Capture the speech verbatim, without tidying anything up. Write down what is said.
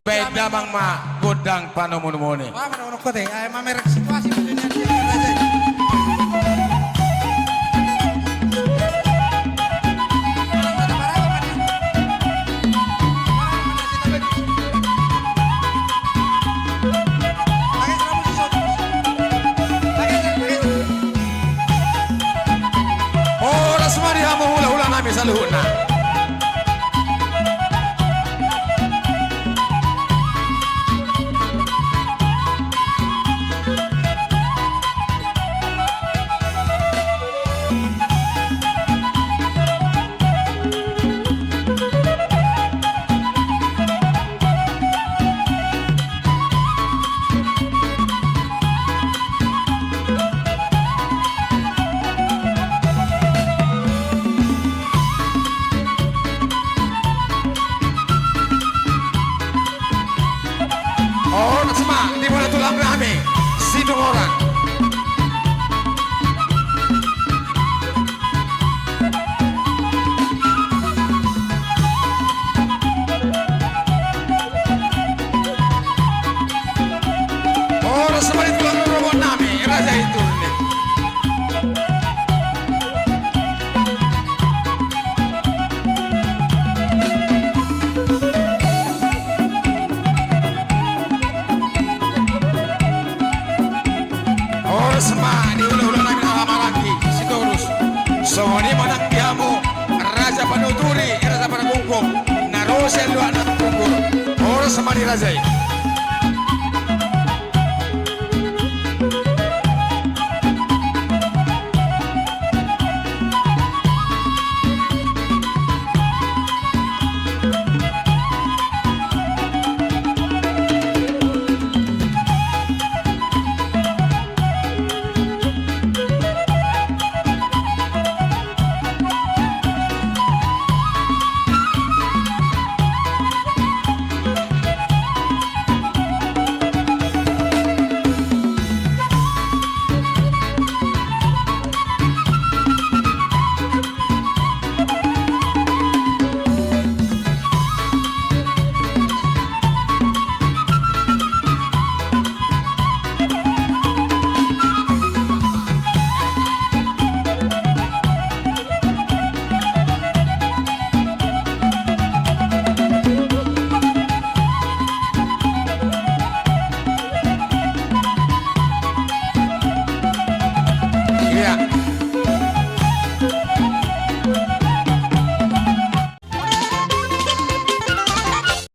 Baen damang ma gondang panomunomuon i. Wah, manomunomuon i. Ai mamereng situasi ma tu dia raja i. Horas ma di hamu hulahula nami saluhutna. Horas ma di bona tulang nami Situmorang. Horas ma di tulang rorobot nami Raja Inturni. Horas ma di hulahula nami na maranggi Sitorus. Songon i ma nang di hamu raja panuturi, raja pargongkong na ro sian luat na pungkur. Horas ma di raja i.